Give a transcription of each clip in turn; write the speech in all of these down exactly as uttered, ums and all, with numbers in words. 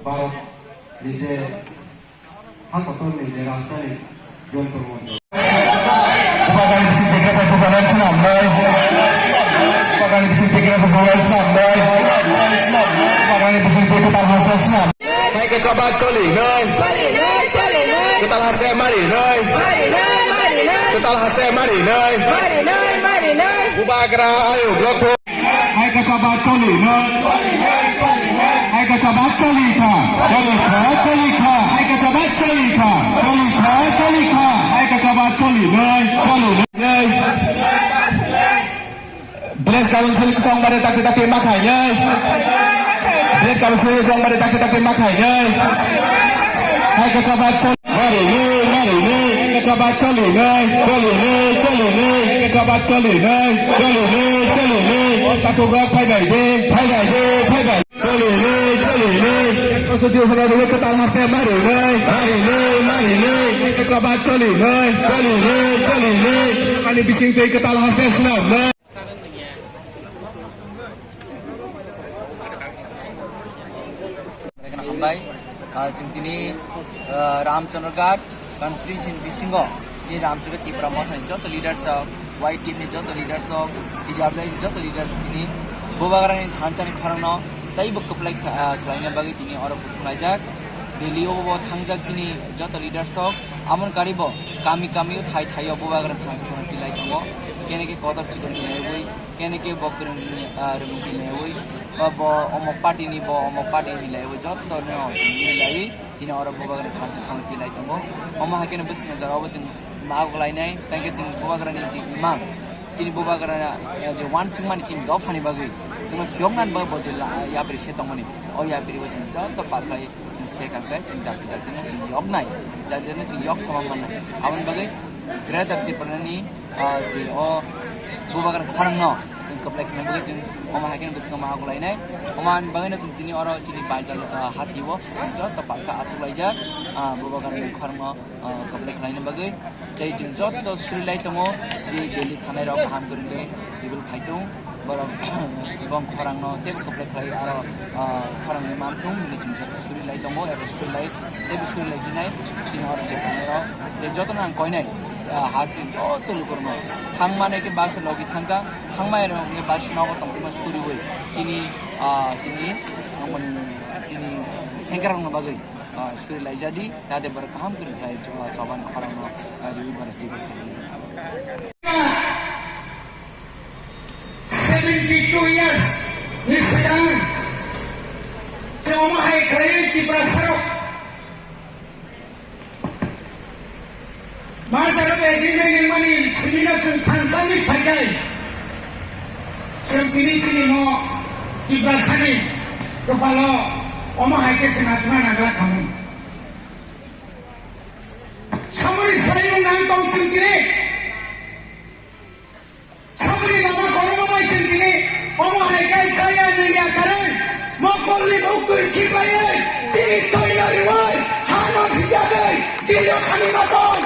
Nije ha kotor nije rastani jontro montro. Bubagrani bising twi kwtal bubagrani swnamnai. Bubagrani bising twi kwtal bubagrani swnamnai. Bubagrani bising twi kwtal haste swnam. Hai kwchaba choli nai. Choli nai, choli nai. Kwtal haste mari nai. Mari nai, mari nai. Kwtal haste mari nai. Mari nai, mari nai. Bubagra ayuk rokho. Hai kwchaba choli nai. Hai kwchaba choli kha. Choli kha, choli kha. Hai kwchaba choli kha. Choli kha, choli kha. Hai kwchaba choli nai. Choli nai. Village Council song bare takti takti makhai nai. Village Council song bare takti takti makhai nai. Hai kwchaba choli. Mari nai, mari nai. Hai kwchaba choli nai. Choli nai, choli nai. Hai kwchaba choli nai. Choli nai, choli nai. O takhuk rok phai bai de. Phai bai de, phai bai. Choli nai, choli nai. Constitution o rwgwi kwtal haste mari nai. Mari nai, mari nai. Hai kwchaba choli nai. Choli nai, choli nai. Ani bising twi kwtal haste swnam nai. Hambai, ah, chwng tini, ah, Ramchandra Ghat constituency ni bisingo tini Ramchandra Tipra Motha ni joto leaders rok, Y T F ni joto leaders rok, T W ni joto leaders rok tini Bubagrani thansa ni khorang no teibo kwplai kha-, ah, khlaina bagwi tini oro buthumlaijak. Delhi o bo thangjak chini joto leaders rok, amoni karibo kami kami o thai thai o Bubagrani thansa khorang tilai tongo, kene khe kotor chikon hinaiwi. Kene khe bo kwrwng ni, ah, rwng hinlaiwi, ba bo omo party ni, bo omo party hinlaiwi, joto no hinlaiwi, tini oro Bubagrani thansa khorang tilai tongo. Omo hai kheno bwskango jora obo chwng ma ago lainai, tei khe chwng Bubagrani je imang, chini Bubagrani, eh, je uansukmani chini dophani bagwi, chwngno phiyoknani bagwi bo je la-, yapri se tongmani, o yapri bo chwng joto pal khlai. Chwng se kang khe chwng dakti dakti no chwng yok nai, dakti dakti no chwng yok sama mannai. Aboni bagwi Greater Tipraland ni, ah, je o Bubagra khorang no chwng kwplai khlaina bagwi chwng omo hai kheno bwskango ma ago lainai. Omo ani bagwi no chwng tini oro chini baijak, ah, hati o chwng joto palka achuk laijak, ah, Bubagra ni khorang no, ah, kwplai khlaina bagwi. Tei chwng joto suri lai tongo, je Delhi thanai rok kaham kwrwng khe tibul khai tong, borok bong khorang no teibo kwplai khlai aro, ah, khorang ni manthung hinwi chwng joto suri lai tongo, eba suri lai, teibo suri lai hinai chini oro je thanai rok, tei joto no ang koinai, ah, haste joto lukurok no thang mani khe baksa logi thangkha, thang mani rok hwnkhe baksa nogo tongtwma suriwi chini, ah, chini, chini sengkrak rok no bagwi. Ah, suri laijadi, jate borok kaham kwrwng khlai cho-, choban khorang no, ah, riwi borok twibo. Seventy two years ni swkang chwng omo hai khlaiwi Tiprasa rok Merger of Agreement wngmani simi no chwng thansa ni phaikai. Chwng tini chini mo Tiprasa ni kwpalo omo hai khe chwng achukna nangla khamu. Samani swlaimung nang tong chwng tini. Saboni lama kono bai chwng tini omo hai khe chaya nini akarang mokol ni bukur khiklaiwi tini toino riwi hano thikjagwi tini khani matong.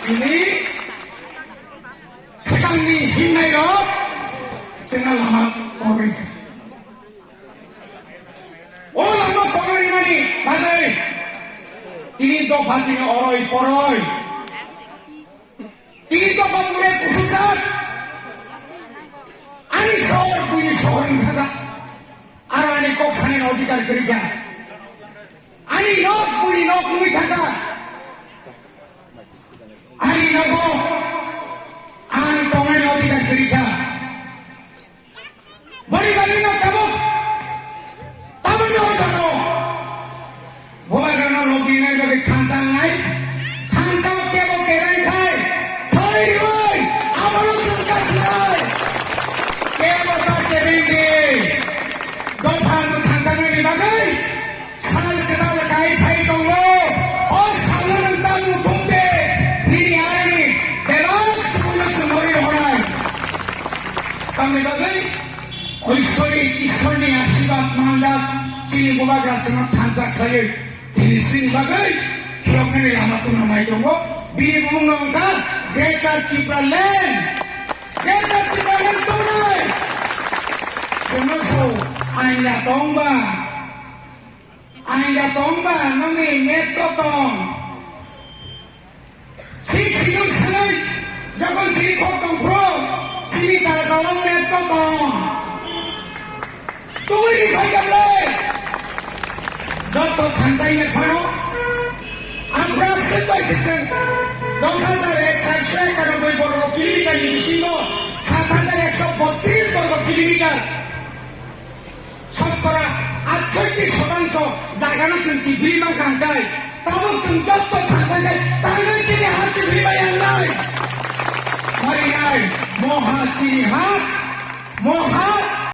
Chini swkangni himnai rok chwngno lama korwi kha. O lama korwi mani bagwi tini dopha tini oroi poroi. Tini to bangre kusutak. Ani sor bui sor ni thada. Aro ani kok sani no odhikar kwrwi kha. Ani nok bui nok nungwi thada. Ani nogo ang tongnai odhikar kwrwi kha. Bari bari no tabuk. Tabuk no jano. Bubagrano logi nai bagwi thansa wngnai. Thansa o kebo kerai khai. Thoi riwi. Abono chwng kasinai. Kebo ta kerai di. Dopha no thansa nani bagwi. Sal kwtal kai phai tongo. O salno nwng tamo thumde. Nini arni belai sukuno sumori horai. Tamni bagwi Oisori Ishwarni ashirbad manjak chini Bubagra chwngno thansa khlaiwi tini chini bagwi phiyoknani lama tungna nai tongo. Bini bumungno wngkha Greater Tipraland. Greater Tipraland tongnai. Chwngno sao. Aina tongba, aina tongba, nangni net ko tong. Sik sidung sanai, jokon tini kok tong pro, sini tara tolong net ko tong. Tui ri phai gamle. Joto thantai ne phano. Ang plastic bai siseng. Dos hajar ek sat sho ekanoboi borok kilometer ni bisingo sat hajar ekso botris borok kilometer. Sotkora atsotti sotangsho jagano chwng kiphilwi mankha hwnkhe, tabuk chwng joto thansaikhe tangnai chini ha kiphilwi maya wngnai. Marinai, moha chini ha, moha